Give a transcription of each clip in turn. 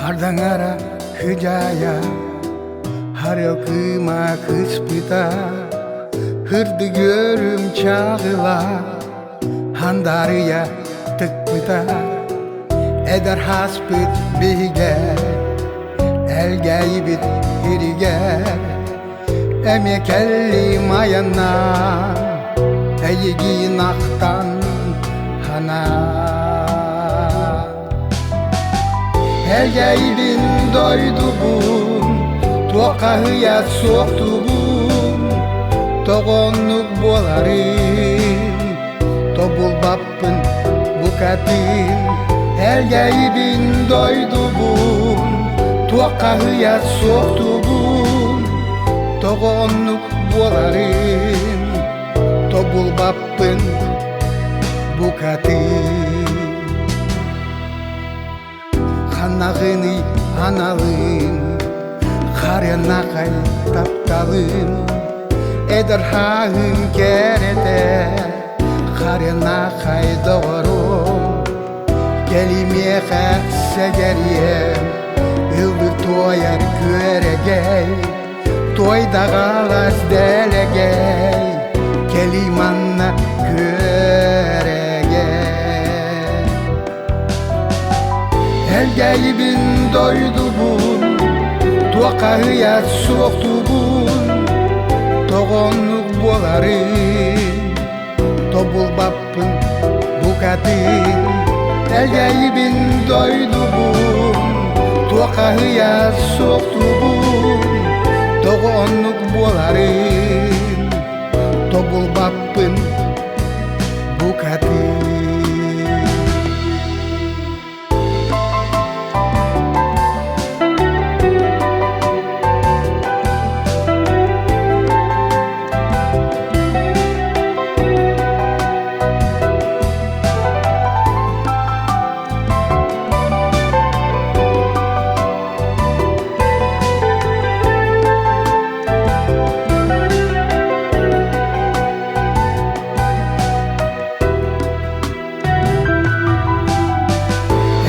Хардаҥара хыдьаайа, харыал кыыма кыспыта, Һырдык үөрүм чаҕыла, хандарыйа тыкпыта. Эдэр хаспыт биһигэ, элгээйибит иригэ, Эмиэ кэллим айаннаан, эйигин ахтан ханаан. Элгээйибин дойдубун, туоххаһыйа суохтубун, тоҕоннук буоларын, тобулбаппын букатын. Элгээйибин дойдубун, туоххаһыйа суохтубун, тоҕоннук буоларын, тобулбаппын букатын. Ханаҕыный аналын, харыанахай тапталын, эдэр хааһын кэрэтэ, харыанахай доҕорум, кэлимиэхэ сэгэриэм, ыллыр туойар күөрэгэй, туойдаҕалас дэлэгэй, кэлий манна күөрэгэй. Элгээйибин дойдубун, туоххаһыйа суохтубун, тоҕоннук буоларын, тобулбаппын букатын. Элгээйибин дойдубун, туоххаһыйа суохтубун, тоҕоннук буоларын, тобулбаппын букатын.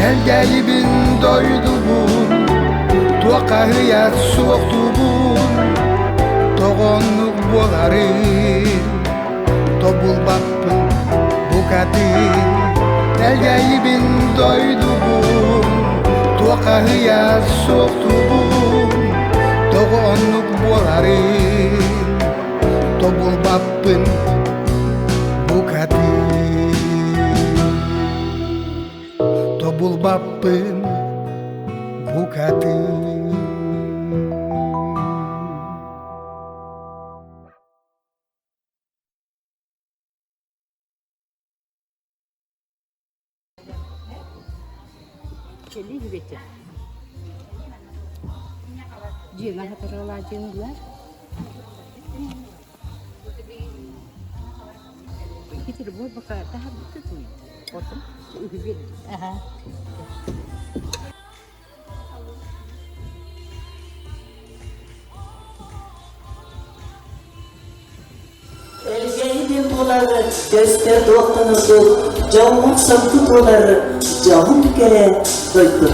Элгээйибин дойдубун, туоххаһыйа суохтубун, тоҕоннук буоларын, тобулбаппын букатын. Элгээйибин дойдубун, туоххаһыйа суохтубун, тоҕоннук буоларын, тобулбаппын букатын. Тобулбаппын букатын. Кэлии бити. Дьиэҥэ хатыралаадьыҥылар. Петербург бака таһарбыты туй. Отun үһүбүт. Аха. Элгээйи диэн буолар көстөр туохтан ордук, дьоҥҥун соргу туолар дьоһун кэрэ дойду.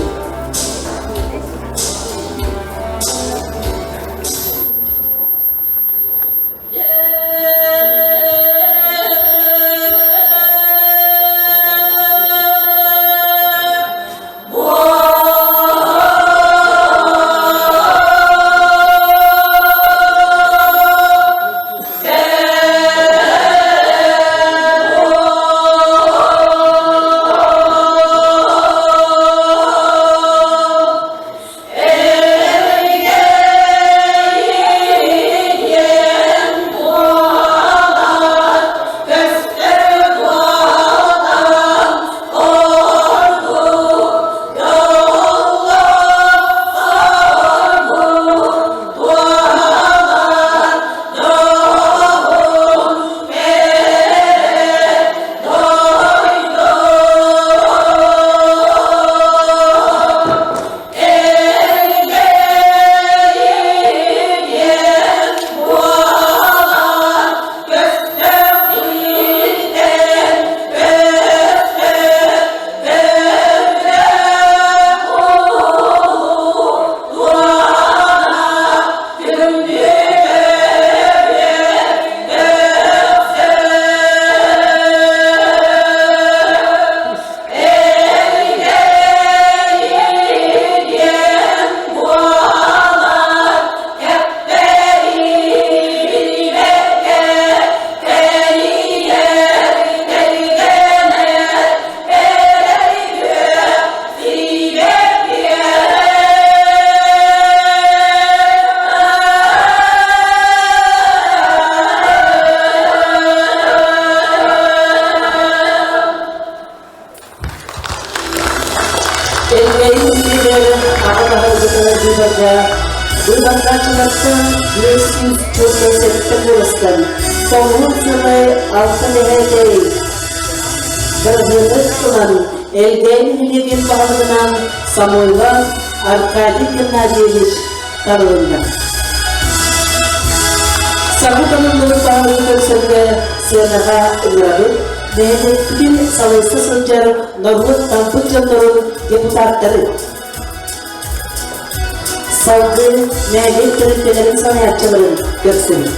быыбарга быыбардааччылартан 547 куоластан 9,6 нэһээтэй бырыһыаны ылан Элгээйи нэһилиэгин баһылыгынан Самойлов Аркадий Геннадьевич талылынна. Саҥа талыллыбыт баһылыгы көрсөргө сыанаҕа ыҥырабыт, нэһилиэкпитин салайса сылдьар норуот талбыт дьоннорун депутаттары. Салгыы нэһилиэк тэрилтэлэрин салайааччыларын көрсөбүт.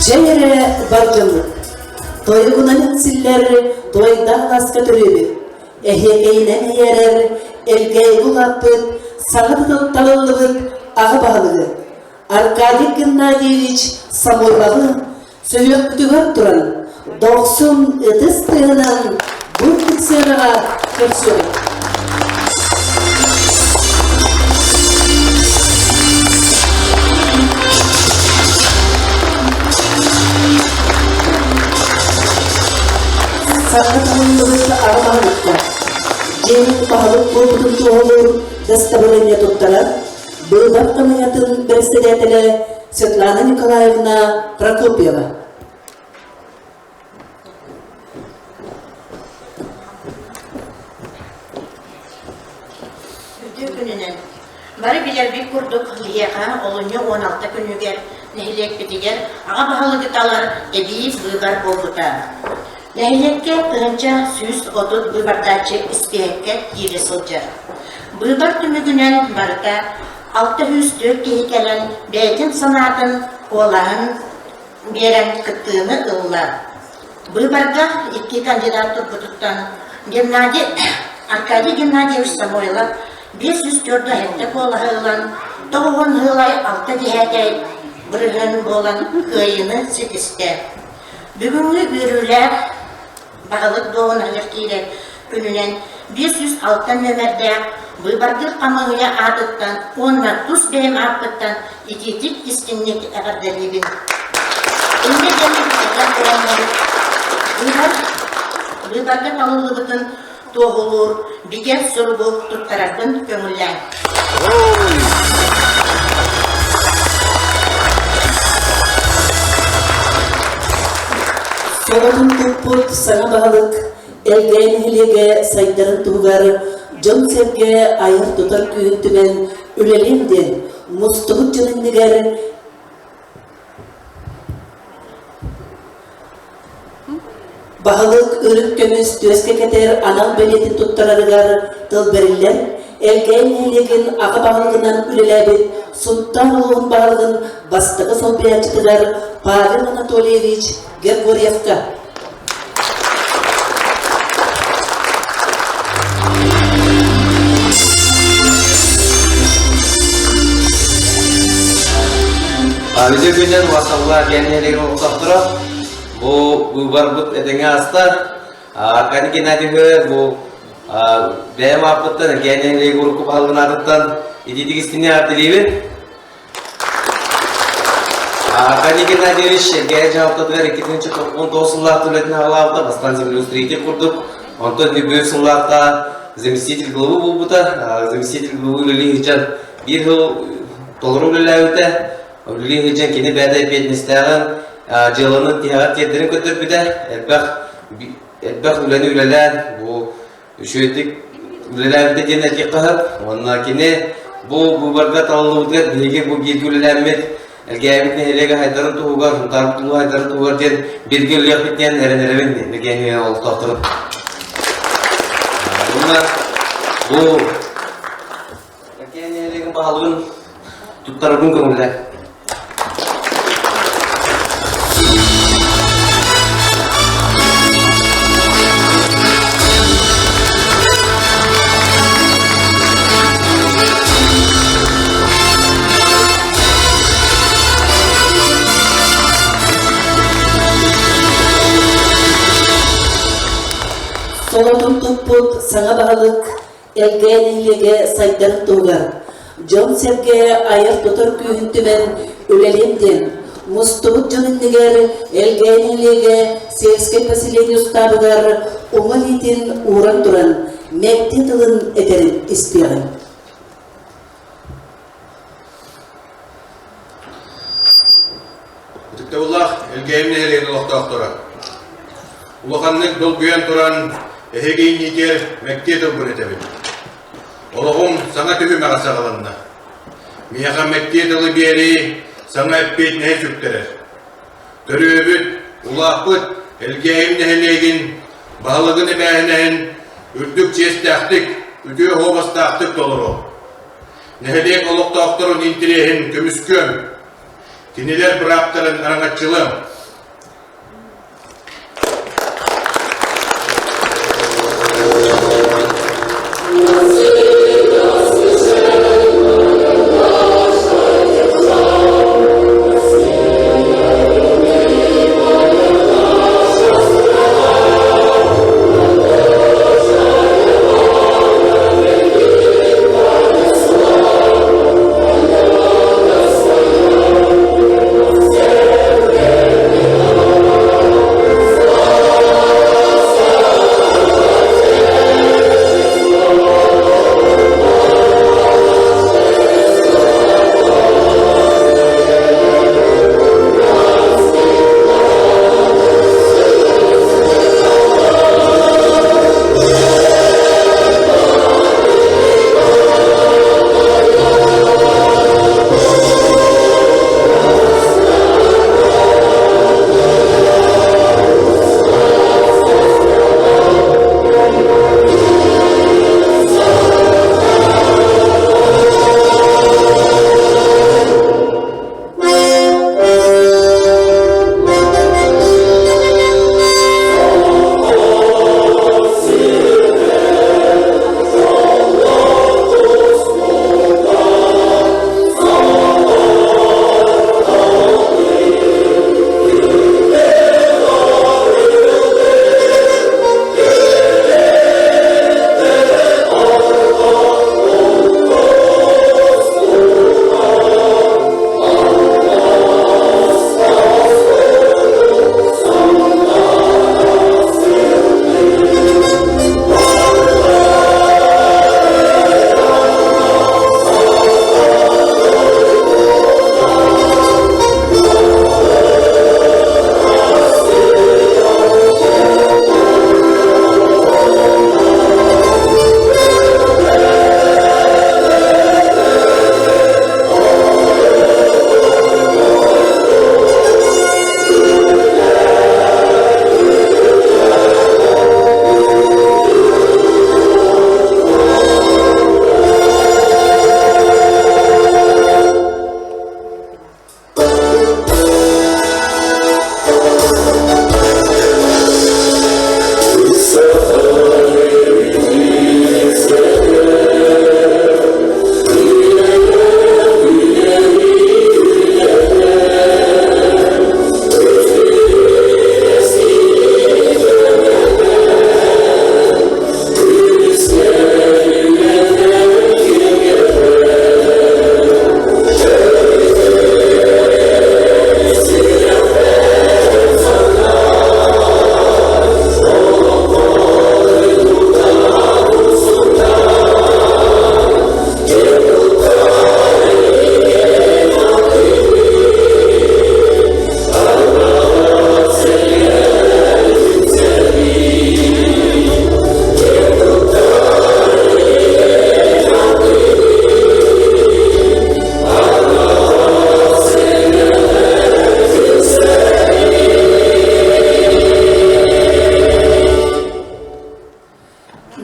Чэй эрэ бар дьоммут, тойугунан силлэр туойдаах ласка төрүөбүт, эһиэкэйинэн иһэрэр элгээйи улааппыт, саҥа талыллыбыт аҕа баһылыгы Аркадий Геннадьевич Самойловы Сүһүөхпүтүгэр туран, дохсун ытыс тыаһынан бу сценаҕа көрсүөҕүҥ. Саҥа таһыллыбыт аҕа баһылыкка дьиҥ баһылык буолбутун туоһулуур дастабырыанньа туттарар быыбар хамыйатын бэрэссэдээтэлэ Светлана Николаевна Прокопьева. Үтүө күнүнэн. Бары билэрбит курдук, биһиэхэ олунньу 16 күнүгэр нэһилиэкпитигэр аҕа баһылыгы талар эбии быыбар буолбута. Нэһилиэккэ 1130 быыбардааччы испииһэккэ киирэ сылдьар. Быыбар түмүгүнэн барыта 604 киһи кэлэн бэйэтин санаатын, куолаһын биэрэн кыттыыны ылла. Быыбарга икки кандидат турбутуттан Геннадий Аркадий Геннадьевич Самойлов 504 куолаһы ылан, тоҕуһун ыалай алта дьиһээтэй бырыһыан буолан кыайыыны ситистэ. Бүгүҥҥү үөрүүлээх баһылык дуоһунаһыгар киирэр күнүнэн 506 нүөмэрдээх быыбардыыр хамыыһыйа аатыттан уонна тус бэйэм ааппыттан итиитик истиҥник эҕэрдэлиибин. Инньэ диэн этэн тураммын, быыбар быыбарга талыллыбытын туоһулуур бигэ суругу туттарарбын көҥүллээҥ. Соҕотун туппут саҥа баһылык Элгээйи нэһилиэгэ сайдарын туһугар дьон-сэргэ айар-тутар күүһүн түмэн үлэлиэм диэн мустубут дьон иннигэр Баһылык үрүҥ көмүс түөскэ кэтэр анал бэлиэтин туттарарыгар тыл бэриллэн, Элгээйи нэһилиэгин аҕа баһылыгынан үлэлээбит Сунтаар улууһун баһылыгын бастакы солбуйааччытыгар Павел Анатольевич Григорьевка. Үтүө күнүнэн Васалла кэннилэрин олохтоохторо. Бу быыбарбыт этэҥҥэ ааста. Аркадий Геннадьевы бу бэйэм ааппыттан, Евгений нэһилиэги урукку баһылыгын аатыттан итиитик истиҥник эҕэрдэлиибин. Аркадий Геннадьевич Сергей дьаһалтатыгар 2019 сыллаах үлэтин аҕалаабыта, бастаан землеустроитель курдук, онтон үбү сыллаахта заместитель главы буолбута, заместитель главы үлэлии сылдьан биир сыл толору үлэлээбитэ, үлэлии сылдьан кини бэйэтэ эппиэтинэстээҕин, дьыаланы тиһэҕэр тиэрдэрин көрдөрбүтэ, элбэх элбэх үлэни үлэлээн бу үчүгэйдик үлэлээбитэ диэн этиэххэ сөп. Уонна кини бу быыбарга талыллыбытыгар биһиги бу бииргэ үлэлээммит Элгээбит нэһилиэгэ хайдарын туһугар, Сунтаарбыт улууһа хайдарын туһугар диэн бииргэ үлэлиэхпит диэн эрэнэрэбин Евгения олохтоохторун. Уонна бу Элгээйи нэһилиэгин баһылыгын туттарарбын көҥүллээ. Солотун туппут саҥа баһылык. Элгээн нэһилиэгэ сайдарын туһугар дьон-сэргэ айар-тутар күүһүн түмэн үлэлиэм диэн мустубут дьон иннигэр Элгээн нэһилиэгэ сельскэй поселение устаабыгар уҥа илиитин ууран туран мэктиэ тылын этэрин истиэҕиҥ. Ытыктабыллаах Элгээйим нэһилиэгин олохтоохторо! Улаханнык долгуйан туран эһиги иннигэр мэктиэ тылбын этэбин. Олоҕум саҥа түһүмэҕэ саҕаланна. Миэхэ мэктиэ тылы биэрии саҥа эппиэтинэһи сүктэрэр. Төрүөбүт, улааппыт Элгээйим нэһилиэгин баһылыгын эбээһинэһин үрдүк чиэстээхтик, үтүө суобастаахтык толоруо. Нэһилиэк олохтоохторун интириэһин көмүскүөм, кинилэр бырааптарын араҥаччылыам.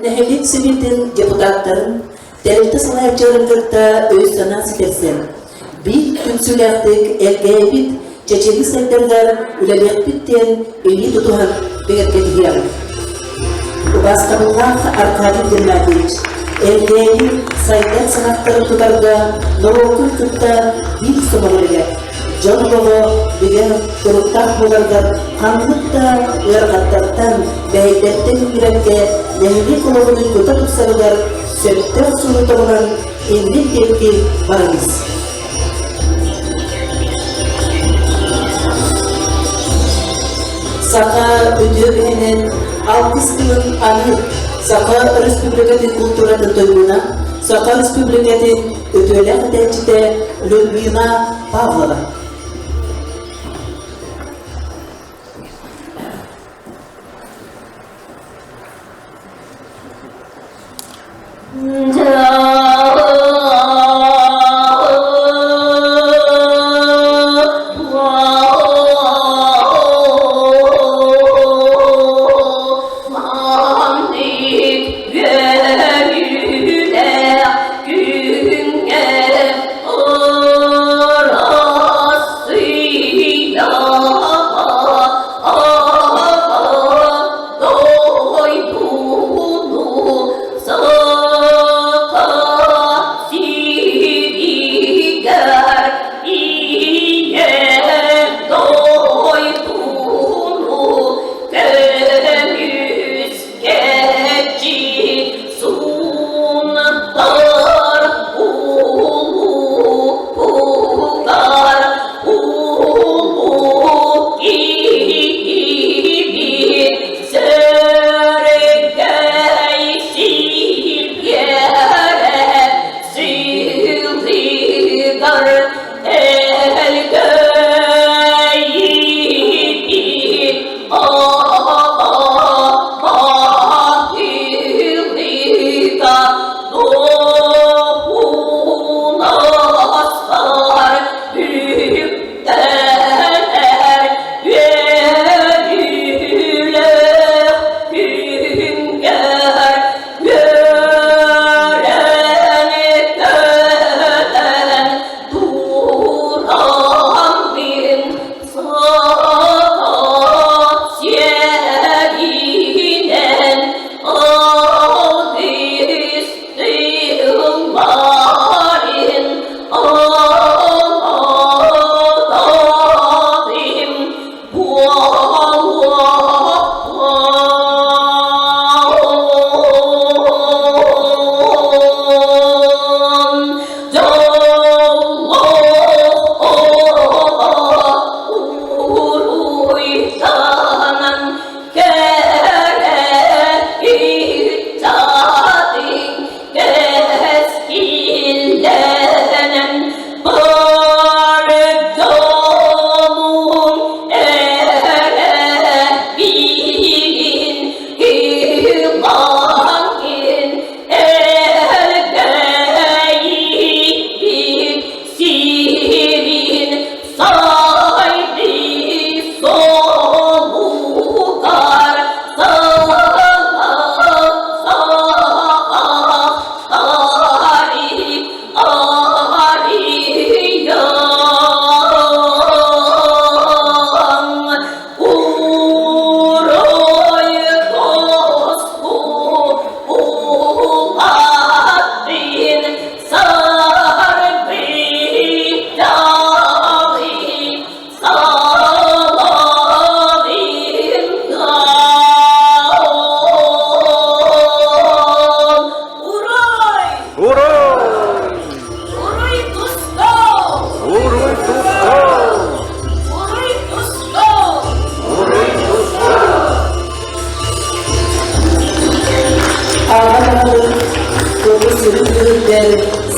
Нэһилиэк Сэбиэтин депутаттарын, тэрилтэ салайааччыларын кытта өй-санаа ситэрсэн, биир түмсүүлээхтик элгээйбит чэчири сайдарыгар үлэлиэхпит диэн илии тутуһан бигэргэтиһиэҕиҥ. Убаастабыллаах Аркадий Геннадьевич, Элгээйи сайдар саҕахтарын тутарга норуоккун кытта биир сомоҕо үлэ, дьон олоҕо бигэр туруктаах буоларыгар ханнык да ыарахаттартан, бэйдэртэн үүрэргэ нэһилиэк олоҕун уйгута тупсарыгар сөптөөх суолу тобулан иннин диэки барыңыз. Саха үтүө үһүнэн алгыс тылын аны Саха Республикатын култууратын туйгуна, Саха Республикатын үтүөлээх этээччитэ Людмила Павлова.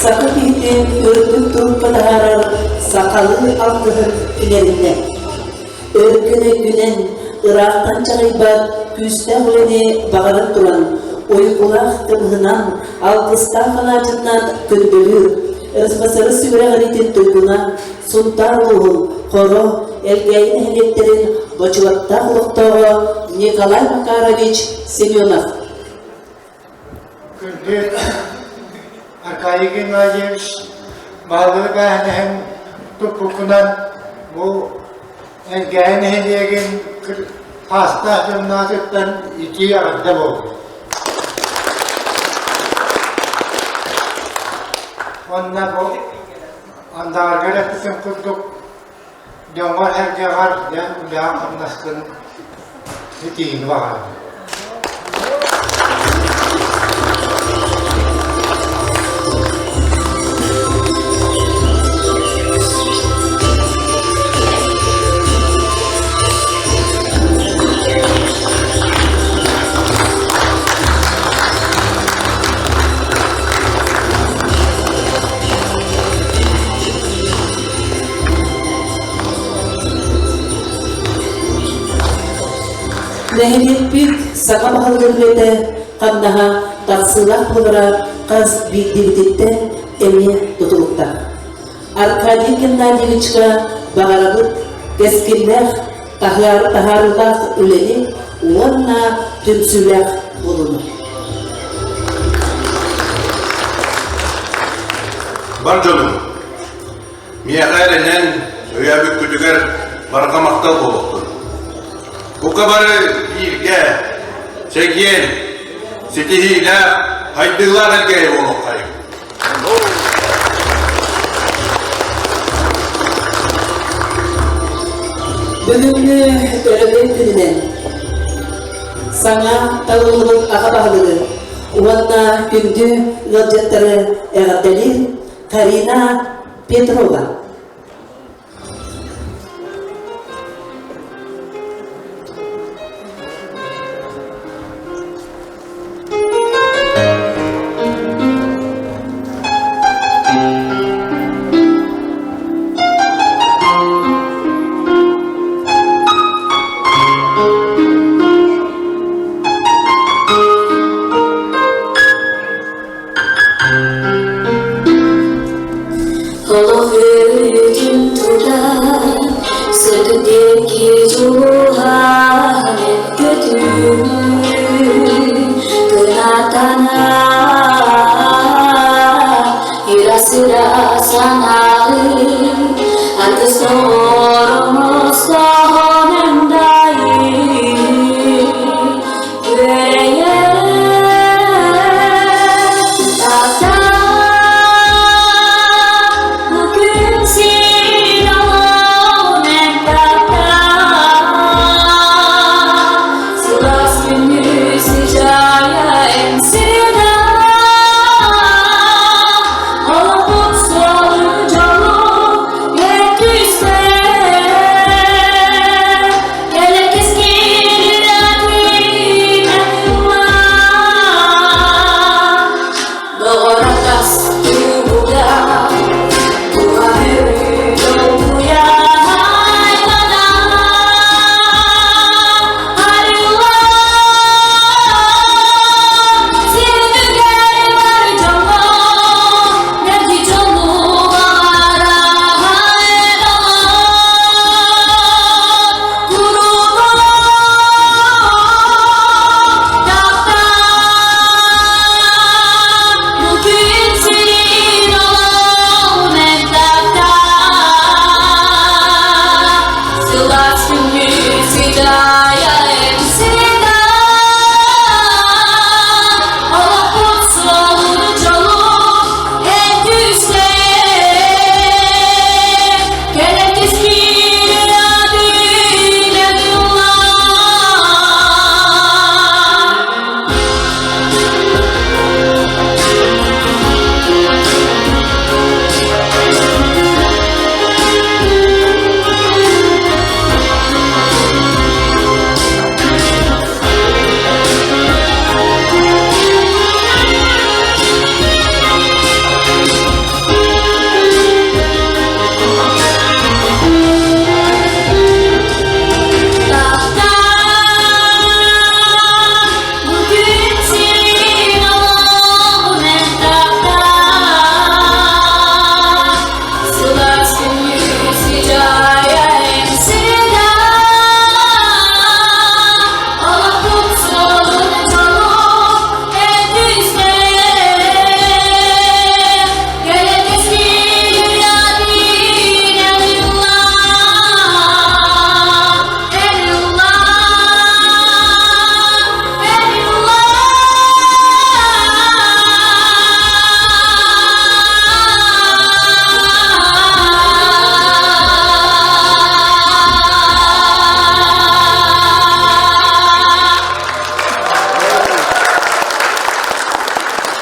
Саха киһитин үрдүк турукка таһаарар сахалыы алгыһын иҥэриннэ. Өркөн өйгүнэн ыраахтан чаҕыйбат күүстээх үлэни баҕаран туран, уйгулаах кымыһынан, алгыстаах алаадьыннан күндүлүүр, РСФСР үөрэҕириитин туйгуна, Сунтаар улууһун Хоро, Элгээйи нэһилиэктэрин бочуоттаах олохтооҕо Николай Макарович Семенов. Күндү Аркадий Геннадьевич, баһылык ааһын туппуккунан бу Элгээйи нэһилиэгин хаастаах дьонноотуттан итии эҕэрдэ буоллун. Уонна бу Андаарга эппитим курдук дьоҥҥор-сэргэҕэр дьэ үлэҕин-хамнаскын ситиһиини баҕарабын. Нэһилиэкпит саха баһылыгын үлэтэ хамнаһа тахсыылаах буолара хас биирдиибититтэн эмиэ тутулуктаах. Аркадий Геннадьевичка баҕарабыт кэскиллээх, таһаарыылаах үлэни уонна түмсүүлээх буолууну. Бар дьонум, миэхэ эрэнэн өйөөбүккүтүгэр барҕа махтал буолуохтун. Бука бары бииргэ, чэгиэн, ситиһиилээх, хайдыылаах элгээйи буолуоххайыҥ. Бүгүҥҥү өрөбүл күнүнэн саҥа талыллыбыт аҕа баһылыгы уонна күндү ыалдьыттары эҕэрдэлиир Карина Петрова. Олох үөрүүтүн тутан, сырдык дьулуһан көтүүнү кынатана ира-сыра санаалыы аты соҕоромо соһон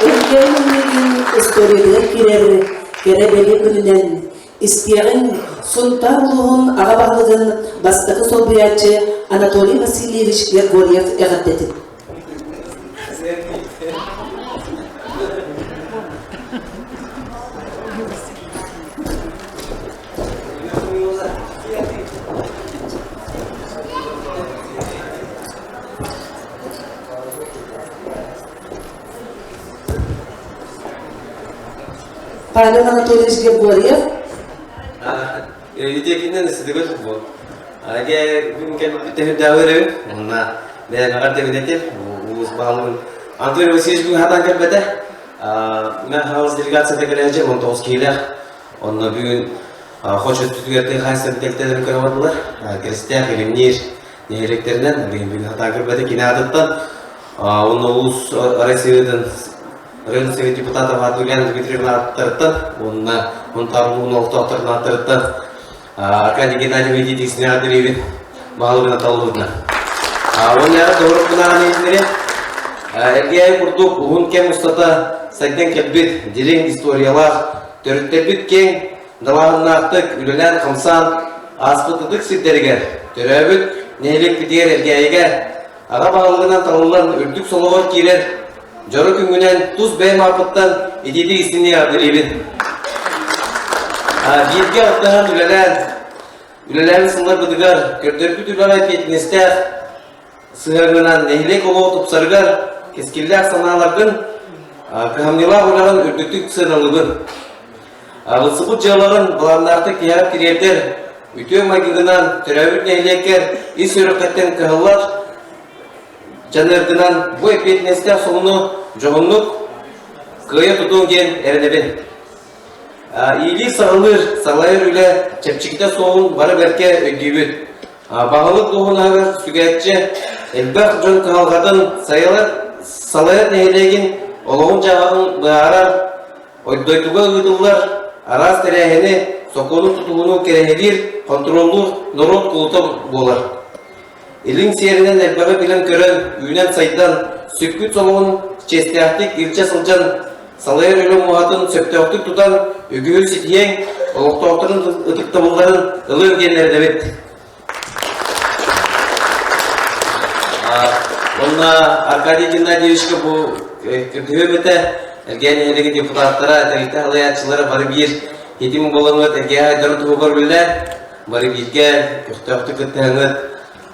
Өркөн миигин историятыгар киирэр кэрэ бэлиэ күнүнэн истиэҕиҥ Сунтаар улууһун аҕа баһылыгын бастакы солбуйааччы Анатолий Васильевич Григорьев эҕэрдэтин. Павел Анатольевич Григорьев. Итиэкинен сытыгыр бу. Аге бүгүн кэлбит төһүрдээҕи өрөбүн. Онна бэйэҕэр тэбинэтим. Улуус баһылыгын Антон Васильевич бүгүн хатан кэлбэтэ. Мен хаалыс делегацията кэлээчи 19 киилэх. Онно бүгүн хочо түтүгэр тыхайсан тэлтэлэрин көрө бардылар. Киристээх илимниир нэһилиэктэринэн бүгүн бүгүн хатан кэлбэтэ кини аатыттан. Онно улуус Россиятын район совет депутата Ульяна Дмитриевна ааттарыттан уонна Мунтаар улууһун олохтоохторун ааттарыттан Аркадий Геннадьевич Дидиксинэҕэ төлүүбүн баһылыгына талылыбытына. Уонна доҕоруппунаан иһитиннэри Элгээйи курдук уһун кэм устата сайдан кэлбит дириҥ историялаах, төрүттэрбит киэҥ далааһыннаахтык үлэлээн-хамсаан ааспыт ытык сирдэригэр, төрөөбүт нэһилиэкпитигэр Элгээйигэ аҕа баһылыгынан талыллан үрдүк солоҕор киирэр Дьоро күҥҥүнэн тус бэйэм ааппыттан итиитик истиҥник эҕэрдэлиибин. Бииргэ алтыһан үлэлээн, үлэлээбит сылларбытыгар көрдөрбүт үлэҕэ эппиэтинэстээх сыһыаҥҥынан нэһилиэк олоҕо тупсарыгар кэскиллээх санааларгын, кыһамньылаах үлэҕин үрдүктүк сыаналыыбын. Ылсыбыт дьыалаҕын былааннаахтык тиһэҕэр тириэрдэр, үтүө майгыгынан төрөөбүт нэһилиэккэр ис сүрэххиттэн кыһаллар дьаныаргынан бу эппиэтинэстээх солуну дьоһуннук кыайа тутуоҥ диэн эрэнэбин. Иилиир-саҕалыыр, салайар үлэ чэпчэкитэ суоҕун бары бэркэ өйдүүбүт. Баһылык дуоһунаһыгар сүгээччи элбэх дьон кыһалҕатын салайар нэһилиэгин олоҕун-дьаһаҕын быһаарар, дойдуга ыытыллар араас тэрээһини, сокуону тутуһууну кэрэһилиир, хонтуруоллуур норуот кулута буолар. Илин сиэринэн элбэҕи билэн-көрөн, үүнэн-сайдан, сүкпүт солоҕун чиэстээхтик илдьэ сылдьан, салайар үлэ муоһатын сөптөөхтүк тутан, үгүһү ситиһиэҥ, олохтоохторун ытыктабылларын ылыаҥ диэн эрэнэбит. Онно Аркадий Геннадьевичка бу көрдөһүөм этэ, Элгээн нэһилиэгин депутаттара, тэрилтэ салайааччылара бары биир хитим буолаҥҥыт Элгээһи айдарын туһугар үлэлээн, бары бииргэ көхтөөхтүк кыттыһаҥҥыт.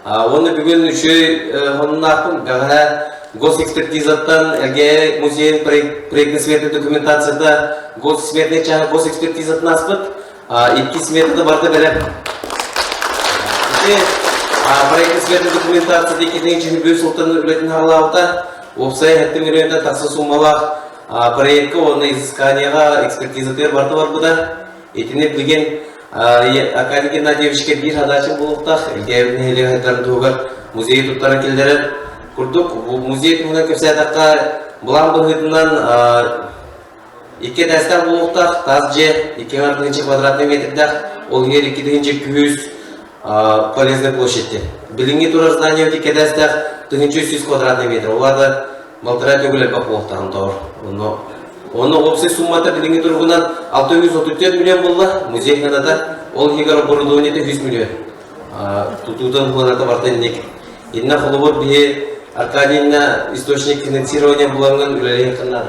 Уонна бүгүн үчүгэй сонуннаахпын. Бэҕэһээ госэкспертизаттан Элгээйи музейын проектно-сметной документацията госсметный чааһы госэкспертизатын ааспыт. Икки сметата барыта бэлэм. Ити проектно-сметной документацията 2023 сылтан үлэтин саҕалаабыта. Уопсайа 7 миллионтан тахса суумалаах проекка уонна изысканияҕа экспертизатыгар барыта барбыта. Итини билигин Аркадий Геннадьевичка биир задача буолуохтаах, Элгээбит нэһилиэгэ сайдарын туһугар музейы туттаран киллэрэр курдук. Бу музей туһунан кэпсээтэххэ, былаан быһыытынан икки этээстээх буолуохтаах, таас дьиэ 2 тыһыынча квадратный метрдээх, ол иһигэр 2 300 полезной площади. Билиҥҥи турар здание икки этээстээх 1300 квадратный метр. Ол аата балтараа төгүл элбэх буолуохтааҕын тоҕор. Онно Онно уопсай суммата билиҥҥи туругунан 634 миллион буолла, музей сыаната, ол иһигэр оборудованиета 100 миллион. Тутуутан сыаната барыта инник. Инна холобур биһи Аркадийна источник финансирования булаҥҥын үлэлиэххин наада.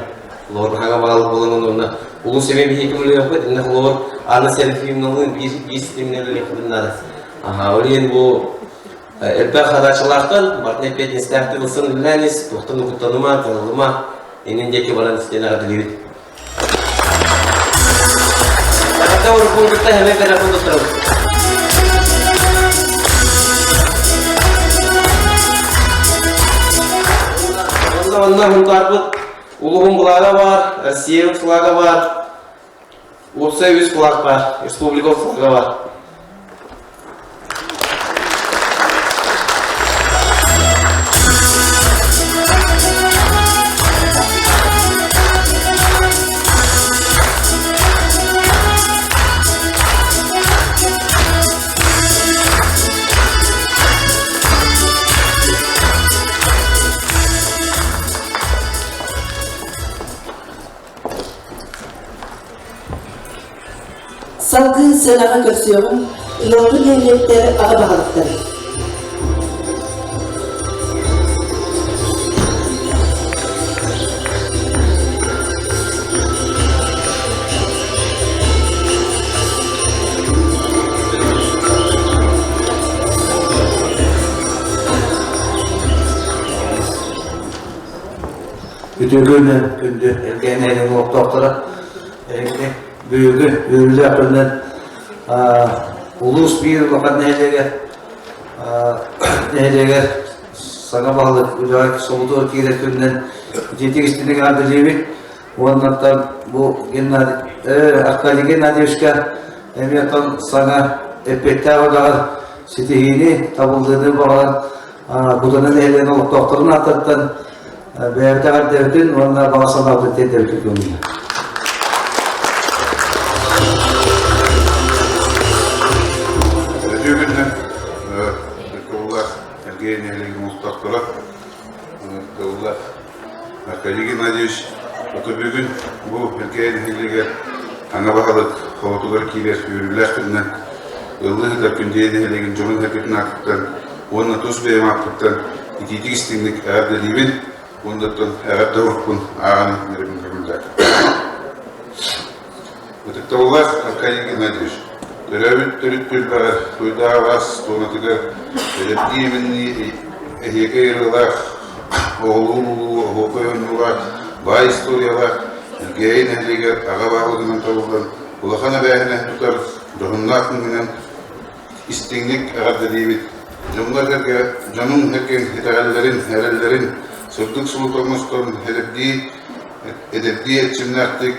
Холобур хаҥа баҕалык булаҥҥын уонна улуус эмиэ биһиги көмөлөһүөхпүт. Инна холобур Анна Серафимовналыын биир биир ситиминэн үлэлиэхпитин наада. Аха, ол иһин бу элбэх хадаачылаахтан барытын эппиэтинэстээхтик ылсан үлэлээн ис, туохтан угуттаныма, кыһаллыма, иннин диэки баран истиэн эҕэрдэлиибит. Эҕэрдэ уруккун кытта хэмэ бэлэхин туттарабыт. Онно онно Хунтаарбыт улуһун былаага бар, Россия флага бар, уопсай үс флаг бар, республика флага бар. Салгыы сыанаҕа көрсүөҕүҥ ыаллыы нэһилиэктэр аҕа баһылыктара. Үтүө күнү күндү Элгээн нэһилиэгин олохтоохторо. Эһигини бүгүҥҥү үөрүүлээх күнүнэн улуус биир улахан нэһилиэгэр нэһилиэгэр саҥа баһылык үлэҕэ солотугар киирэр күнүнэн итиитик истиҥник эҕэрдэлиибит. Уоннаттан бу Геннадий Аркадий Геннадьевичка эмиэ оттон саҥа эппиэттээх үлэҕэр ситиһиини, табыллыыны баҕаран Кутана нэһилиэгин олохтоохторун ааттарыттан бэйэбит эҕэрдэбитин уонна баҕа санаабытын тиэрдэбитин көҥүллүү. Үтүө күнүнэн Тыллаах Элгээйи нэһилиэгин олохтоохторо Тыллаах Аркадий Геннадьевич ото бүгүн бу Элгээйи нэһилиэгэр аҥа баһылык хоһотугар киирэр үөрүүлээх күнүнэн ыллыы сытар Күндүйэ нэһилиэгин дьонун-сэргэтин аатыттан уонна тус бэйэм ааппыттан итиитик истиҥник эҕэрдэлиибин уонна оттон эҕэрдэ уруккун ааҕан иһитиннэрэбин көҥүллээтим. Ытыктабыллаах Аркадий Геннадьевич, төрөөбүт төрүт түөлбэҕэр Туйдаах ас туонатыгар эдэрдии эминнии эһиэкэй ырыалаах, оҕолуун-улуу оһуокай оонньуулаах, баай историялаах Элгээйи нэһилиэгэр аҕа баһылыгынан талыллан улахан эбээһинэһи тутар дьоһуннаах күҥҥүнэн истиҥник эҕэрдэлиибит. Дьоҥҥо-сэргэ дьонуҥ-сэргэҥ итэҕэллэрин, эрэллэрин сырдык сулус оҥостон эдэрдии эдэрдии эрчимнээхтик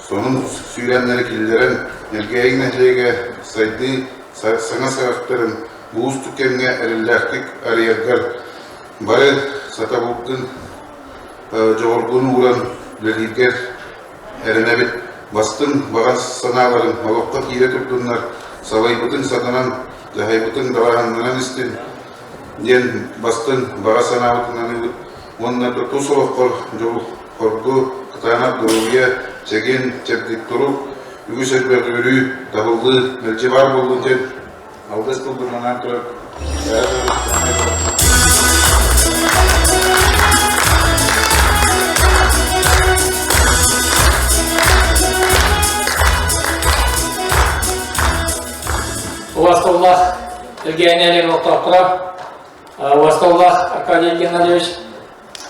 сонун сүүрээннэри киллэрэн Элгээйи нэһилиэгэ сайдыы саҥа саҕахтарын уустук кэмҥэ эрэллээхтик арыйаргар бары сатабылгын, дьоҕургун ууран үлэлииргэр эрэнэбит. Бастыҥ баҕа санааларын олоххо киирэ турдуннар, салайбытыҥ сатанан, дьаһайбытыҥ даҕааһыннанан истин диэн бастыҥ баҕа санаабытын аныыбыт уонна тус олоххор дьол-хоргу, кытаанах доруобуйа, чэгиэн, чэбдик турук, үгүс элбэх үөрүү, табыллыы мэлдьи баар буоллун диэн алгыс тылбын анаан турар Убасталлаах Евгений Олегович олохтоохторо, убасталлаах Аркадий Геннадьевич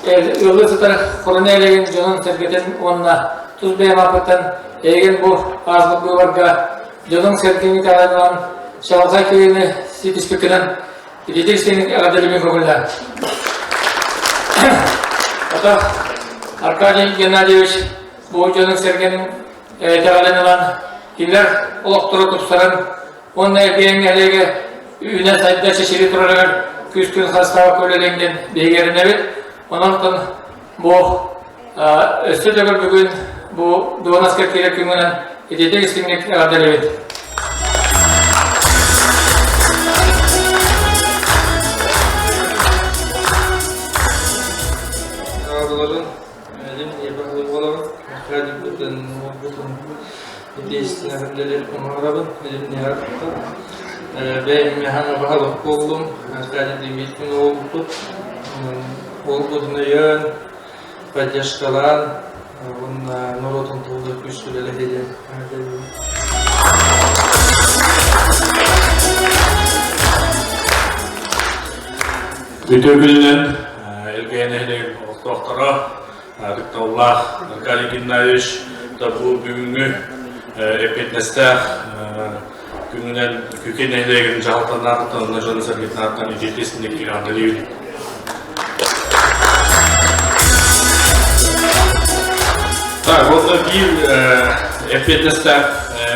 ыаллыы сытар Хоруна Элегин дьонун-сэргэтин уонна тус бэйэм ааппыттан эйигин бу ааспыт быыбарга дьонуҥ-сэргэҥ итэҕэлинэн чаҕылхай киһини ситиспиккинэн ититик истиҥник эҕэрдэлиибин көҥүллээн. Ото Аркадий Геннадьевич бу дьонуҥ-сэргэҥ итэҕэлин ылан кинилэр олохторо тупсарын уонна эргийэн нэһилиэгэ үүнэ-сайда чэчирии турарыгар күүс-күн харыстаабакка үлэлиэҥ диэн биһиги эрэнэбит. Онон бу өссө төгүл бүгүн бу дуонаска киирэр күҥҥүнэн ититик истиҥник эҕэрдэлиибит. Аҕаларын Мэлим ийэ буолабын. Михаил уолбутун итиэстинэхиллэлэр оҥоробун. Мэлим ниһартан. Бэйэм механа баһылык буоллум. Аркадий Дмитриевич уолбут. Уолбутун өйөөн, поддержкалаан, уонна норуотун туһугар күүс үлэлэһиэ Үтүө күнүнэн Элгээйи нэһилиэгин олохтоохторо, ытыктабыллаах Аркадий Геннадьевич бу бүгүҥҥү эппиэтинэстээх күнүнэн Күкэй нэһилиэгин дьаһалтатын уонна дьоно-сэргэтин ааттан итиитэ-истиҥник эҕэрдэлиибин. Так, вот биир эппиэтинэстээх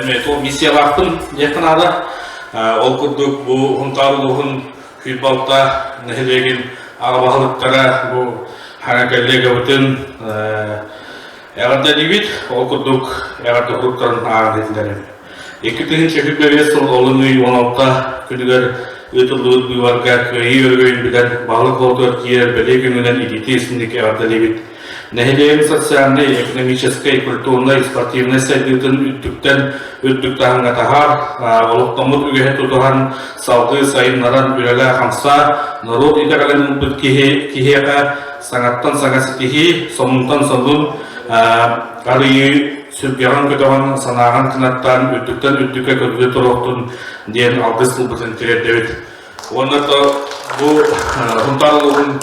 эмиэ миссиялаахпын диэххэ наада. Ол курдук бу Хунтаар улууһун Күйбалта нэһилиэгин аҕа баһылыктара бу хаҥа коллегабытын эҕэрдэлиибит. Ол курдук эҕэрдэ суруктарын ааҕан иһитиннэрэбит. 2025 сыл олун ый 16 күнүгэр ыытыллыбыт быыбарга кыайыы өрөгөйүн билэн баһылык олотугар киирэр бэлиэ күҥүнэн итиитии истиҥник эҕэрдэлиибит. Нэһилиэгин социальнай, экономическай, культурнай, спортивнай сайдыытын үрдүктэн үрдүк таһымҥа таһаар, олохтоммут үгэһи тутуһан, салгыы сайыннаран үлэлээ-хамсаа, норуот итэҕэлин ылбыт киһи киһиэхэ саҥаттан саҥа ситиһии, сонунтан сонун арыйыы, сүргэҕин көтөҕөн, санааҕын кынаттаан, үрдүктэн үрдүккэ көрдүү туруохтун диэн алгыс тылбытын тириэрдэбит. Уонна то бу Сунтаар улууһун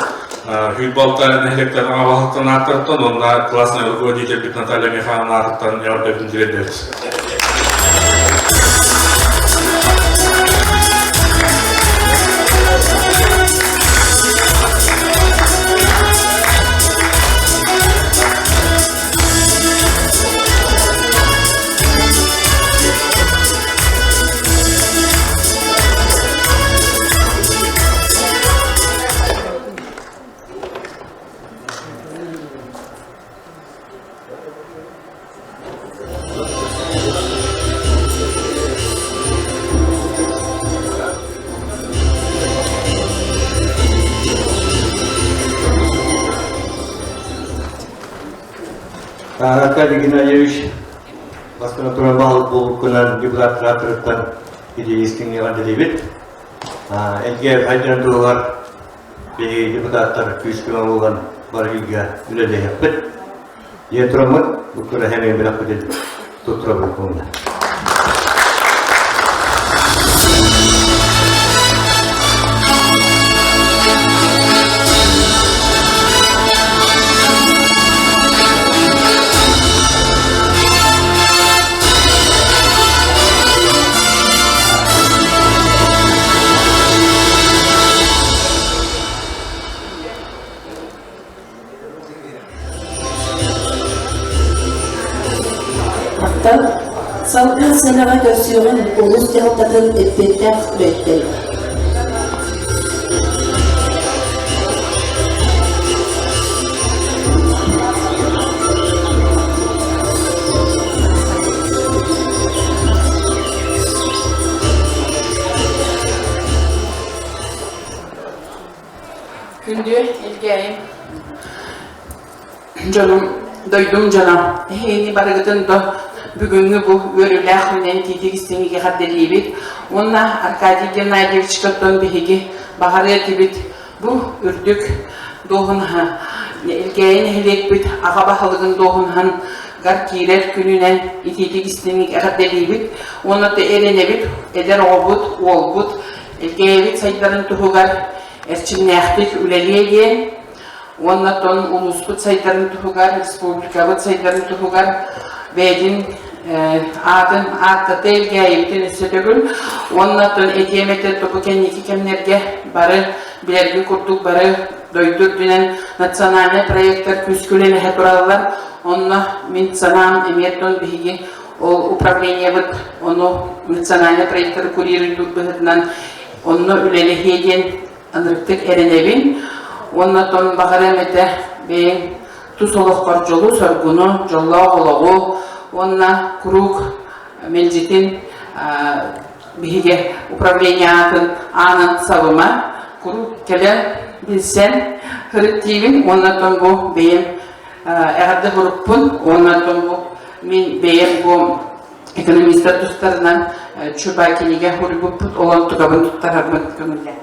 Хүйбалта нэһилиэктэр аҕа баһылыктарын ааттарыттан уонна классный руководительбит Наталья Михайловна аатыттан эҕэрдэбитин тириэрдэбит. Аркадий Геннадьевич бастакы туран баһылык буолбуккунан депутат аатыттан идеистиҥ эҕэрдэлиибит. Элгэ хайдарын туһугар биһиги депутаттар күүс-көмө буолан бары бииргэ үлэлэһиэхпит. Диэн тураммыт, бу күрэһэ бэлэхпитин туттарабыт буолла. Махтал. Салгыы сыанаҕа көрсүөҕүн улуус дьаһалтатын эппиэттээх үлэһиттэрин. Күндү Илгээйим дьонум, дойдум дьоно, эһиини барыгытын да бүгүҥҥү бу үөрүүлээх күнүнэн тиитик истиҥ эҕэрдэлиибит уонна Аркадий Геннадьевичка биһиги баҕарыа этибит бу үрдүк дуоһунаһа Илгээйи нэһилиэкпит аҕа баһылыгын дуоһунаһын гар киирэр күнүнэн итиитик истиҥник эҕэрдэлиибит уонна эрэнэбит эдэр оҕобут, уолбут Илгээйибит сайдарын туһугар эрчимнээхтик үлэлиэ диэн уонна тон улууспут сайдарын туһугар, республикабыт сайдарын туһугар бэйэтин аатын ааттата Илгээйибитин өссө төгүл уонна тон этиэм этэ тобу кэнники кэмнэргэ бары билэрги курдук бары дойду үрдүнэн национальнай проектар күүскэ үлэлэһэ тураллар. Онно мин санаам эмиэ тон биһиги ол управлениебыт ону национальнай проектары курируйдуур быһыытынан онно үлэлэһиэ диэн ынырыктык эрэнэбин. Уонна тон баҕарыам этэ бэйэҥ тус олоххор дьолу-соргуну, дьоллоох олоҕу уонна куруук мэлдьитин биһиги управление аатын аанын сабыма куруук кэлэн билсэн сырыттиибин уонна тон бу бэйэм эҕэрдэ сурукпун уонна тон бу мин бэйэм бу экономистар тустарынан чуба кинигэ суруйбуппут ол онтукабын туттарарбын көҥүллээн.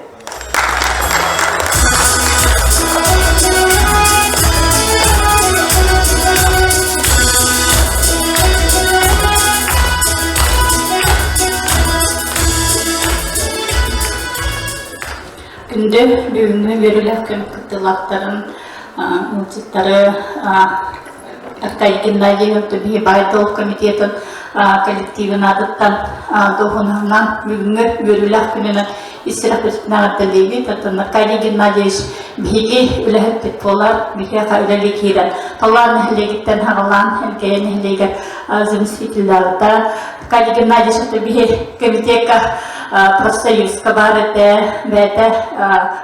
Күндү бүгүҥҥү үөрүүлээх күн кыттыылаахтарын, ыалдьыттары Аркадий Геннадьевич биһи баай-дуол комитетын коллективын аатыттан дуоһунаһынан бүгүҥҥү үөрүүлээх күнүнэн ис сүрэхпитинэн эҕэрдэлиибит. Оттон Аркадий Геннадьевич биһиги үлэһиппит буолар, биһиэхэ үлэлии киирэн Талаан нэһилиэгиттэн аҕалаан Элгээйи нэһилиэгэр заместителлээбитэ. Аркадий Геннадьевич это биһи комитекка профсоюзка баар этэ, бэйэтэ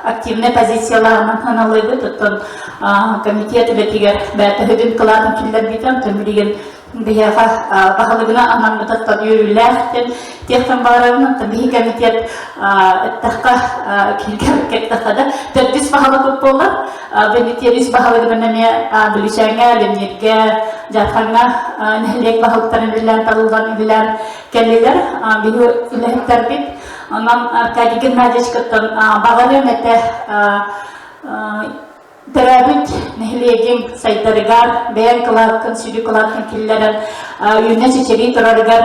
активнай позициялааҕынан аналыыбыт. Оттон комитет үлэтигэр бэйэтэ үһүн кылаатын киллэрбитэ, онтон билигин биһиэхэ баһылыгына анаммытыттан үөрүүлээх диэн тиэхтэн баҕарабын. Оттон биһи комитет эттэххэ кэлтэххэ да төрдүс баһылык буолар. Бэлитиэр үс баһылыгынан эмиэ Бүлүчээҥҥэ, Лемниргэ, Дьаархаҥҥа нэһилиэк баһылыктарын үлэлээн талыллан үлэлээн кэллилэр. Биһи үлэһиттэрбит. Онон Аркадий Геннадьевичкыттан баҕарыам этэ. Төрөөбүт нэһилиэгиҥ сайдарыгар, бэйэҥ кылааккын, сүдү кылааккын киллэрэн, үүнэ чэчирии турарыгар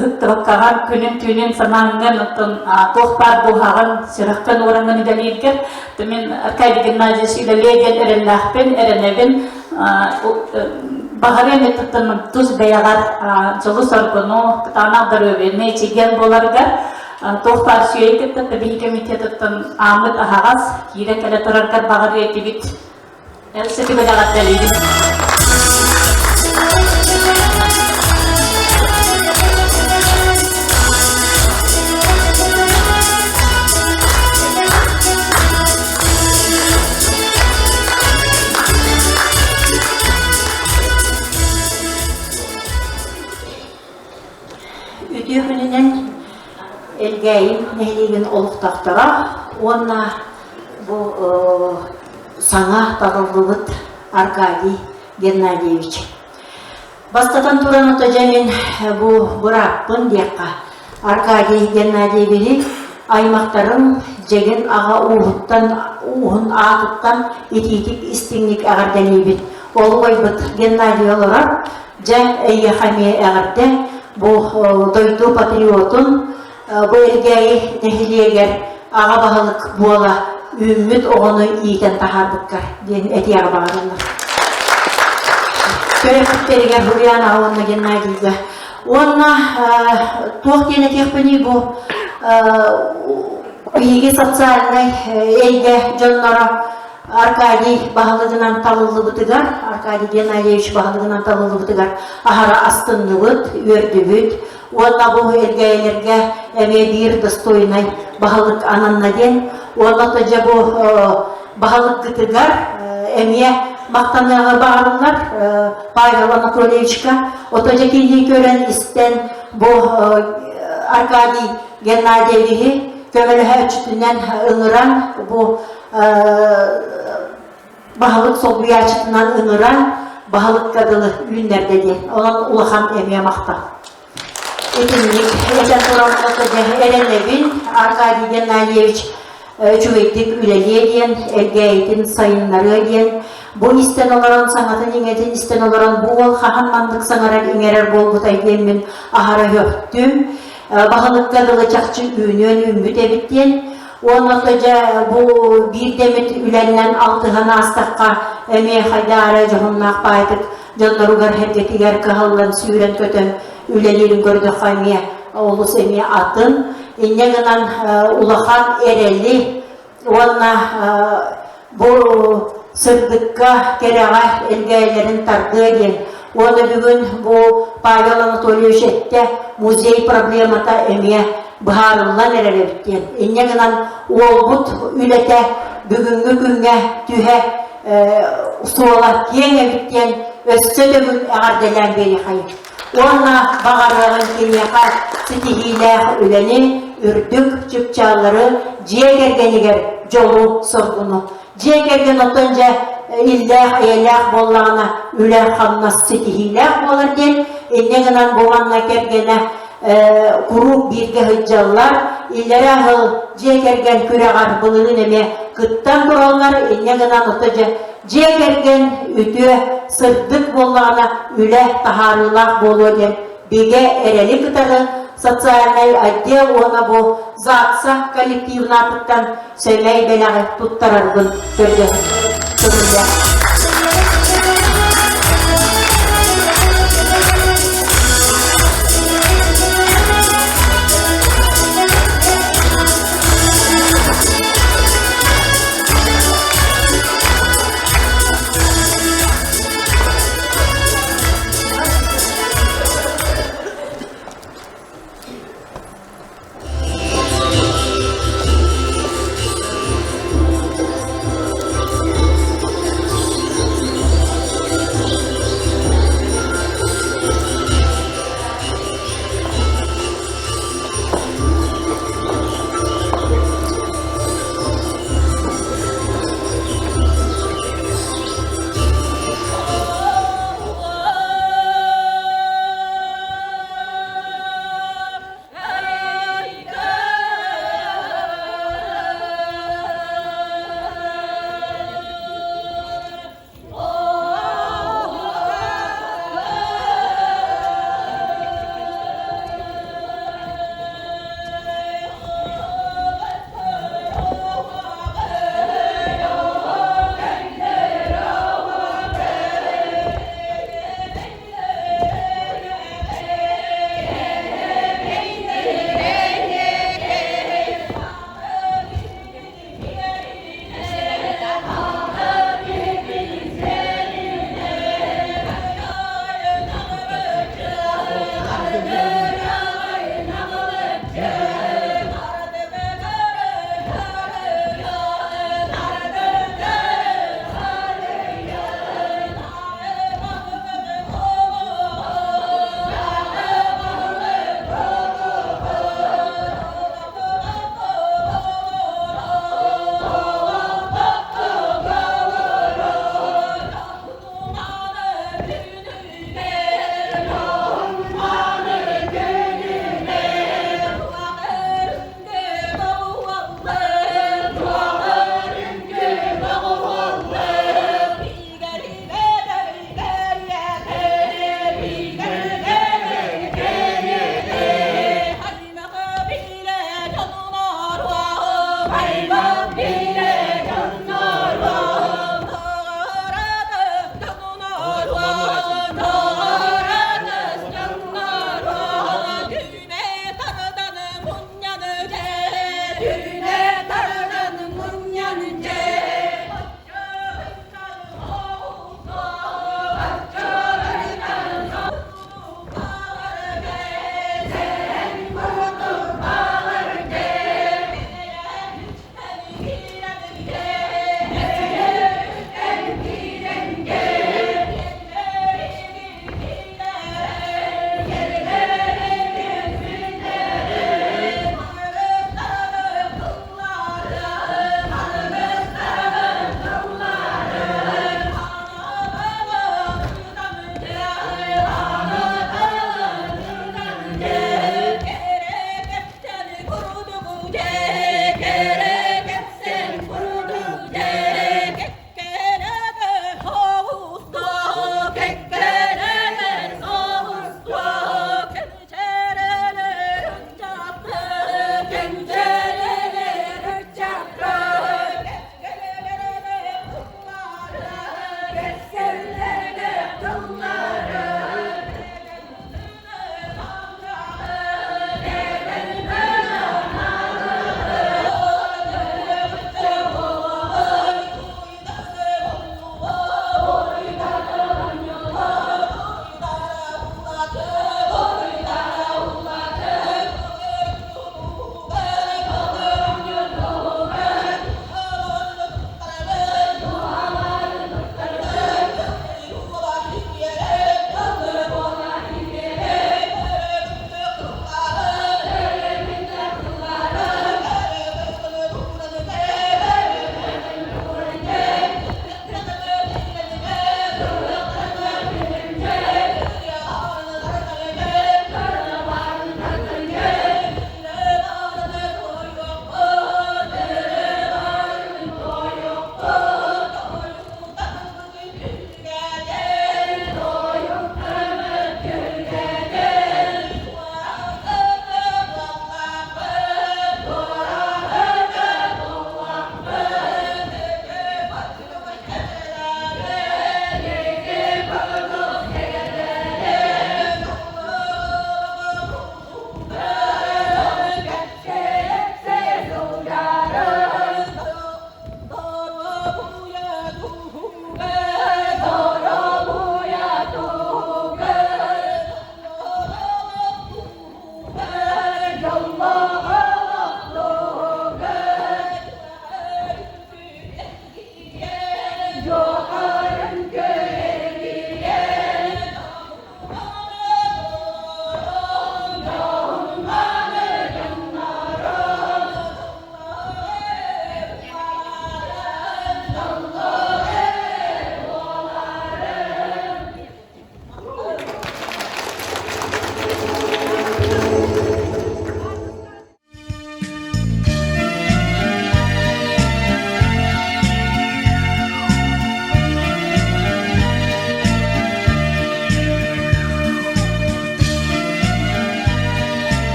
ыһыктыбаккаҕын, күнүн-түүнүн санааҥҥын, оттон туох баар дууһаҕын, сүрэххин уораҥҥын үлэлииргэр, мин Аркадий Геннадьевич үлэлиэ диэн эрэллээхпин, эрэнэбин. Баҕарыам өттүттэн тус бэйэҕэр дьолу-соргуну, кытаанах доруобуйаны, чэгиэн буоларгар Туох баар сүөйэ кытта биһи комитетыттан ааммыт аһаҕас, киирэ кэлэ тураргар баҕарыа этибит. Эл сити эҕэрдэлиибин. Үтүө күнүнэн Элгээйи нэһилиэгин олохтоохторо уонна бу саҥа талыллыбыт Аркадий Геннадьевич. Бастатан туран ото дьэ мин бу бырааппын диэххэ Аркадий Геннадьевиһи аймахтарым дьэгин аҕа ууһуттан ууһун аатыттан итиитик истиҥник эҕэрдэлиибит. Ол убайбыт Геннадий олорор Дьэ, эйиэхэ эмиэ эҕэрдэ бу дойду патриотун, бу Элгээйи нэһилиэгэр аҕа баһылык буола үүммүт оҕону иитэн таһаарбыккар диэн этиэҕи баҕарыллар. Төрөппүттэригэр Ульянаҕа уонна Геннадийга. Уонна туох диэн этиэхпиний бу биһиги социальнай эйгэ дьонноро Аркадий баһылыгынан талыллыбытыгар, Аркадий Геннадьевич баһылыгынан талыллыбытыгар аһара астынныбыт, үөрдүбүт. Уонна бу элгээйилэргэ эмиэ биир достойнай баһылык ананна диэн. Уонна то дьэ бу баһылыккытыгар эмиэ махтаныаҕы баҕарыллар Павел Анатольевичка. Ото дьэ кини көрөн истэн бу Аркадий Геннадьевиһи көмөлөһөөччүтүнэн ыҥыран бу баһылык солбуйааччытынан ыҥыран баһылыкка дылы үүннэрдэ диэн. Онон улахан эмиэ махтал. Итинник этэн туран эрэнэбин Аркадий Геннадьевич үчүгэйдик үлэлиэ диэн, элгээйитин сайыннарыа диэн. Бу истэн олорон, саҥатын-иҥэтин истэн олорон, бу уол хаһан маннык саҥарар иҥэрэр буолбутай диэммин аһара өһөхтүм. Баһылыкка дылы чахчы үүнүөн үүммүт эбит диэн. Уонна дьэ бу биирдэмит үлэннэн алтыһан аастахха эмиэ хайдаара дьоһуннаах баайтык дьонноругар эргэтигэр кыһаллан сүүрэн-көтөн үлэлиирин көрдөххө эмиэ олус эмиэ атын. Инньэ гынан улахан эрэли уонна бу сырдыкка, кэрэҕэ элгээйлэрин тардыа диэн. Уонна бүгүн бу Павел Анатольевич эттэ, музей проблемата эмиэ быһаарыллан эрэр эбит диэн. Инньэ гынан уолбут үлэтэ бүгүҥҥү күҥҥэ түһэ суола киэҥ эбит диэн өссө төгүл эҕэрдэлээн биэриэхэйин. Уонна баҕарыаҕын киниэхэ ситиһиилээх үлэни, үрдүк чыпчааллары, дьиэ кэргэнигэр дьолу-соргуну. Дьиэ кэргэн оттон дьэ иллээх-эйэлээх буоллаҕына үлэ-хамнас ситиһиилээх буолар диэн, инньэ гынан бу манна кэргэнэ куруук бииргэ сылдьаллар. Иллэрээ сыл дьиэ кэргэн күрэҕэр былырыын эмиэ кыттан тураллар. Инньэ гынан ото дьэ Дьиэ кэргэн үтүө, сырдык буоллаҕына үлэ таһаарыылаах буолуо диэн бигэ эрэли кытары социальнай отдел уонна бу ЗАГСа коллективнаатыттан сэмэй бэлэҕи туттарарбын көрдөһөбүн.